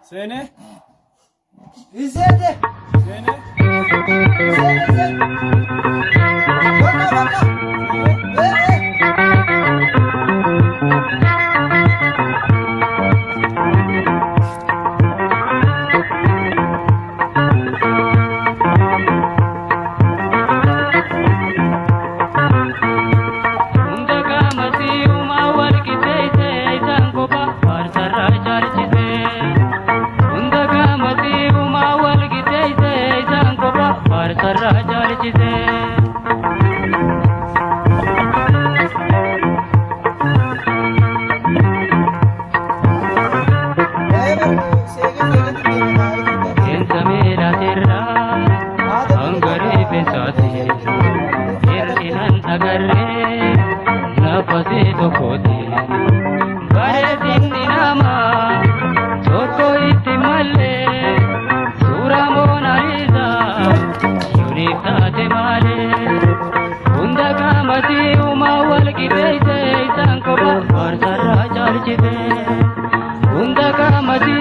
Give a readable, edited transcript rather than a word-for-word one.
Seene. Iseete. Seene. Seene seene. Bakka bakka. Ee ee. Hunda qaamatti uumaa wal qixxeessee isaan kophaa faarsarraa caalchisee. Hunda qaamatti uumaa wal qixxeessee isaan kophaa faarsarraa caalchisee. Ee seege seegetti deema. Qeensa miilaatirraa hanga rifeensaatti hir'inan agarree nafasee tokkooti. Bareedinni namaa tokko itti mallee suuraa Moonaaliisaa yuuniif taate maalee. Hunda qaamatti uumaa wal qixxeessee isaan kophaa faarsarraa caalchise. Hunda qaamatti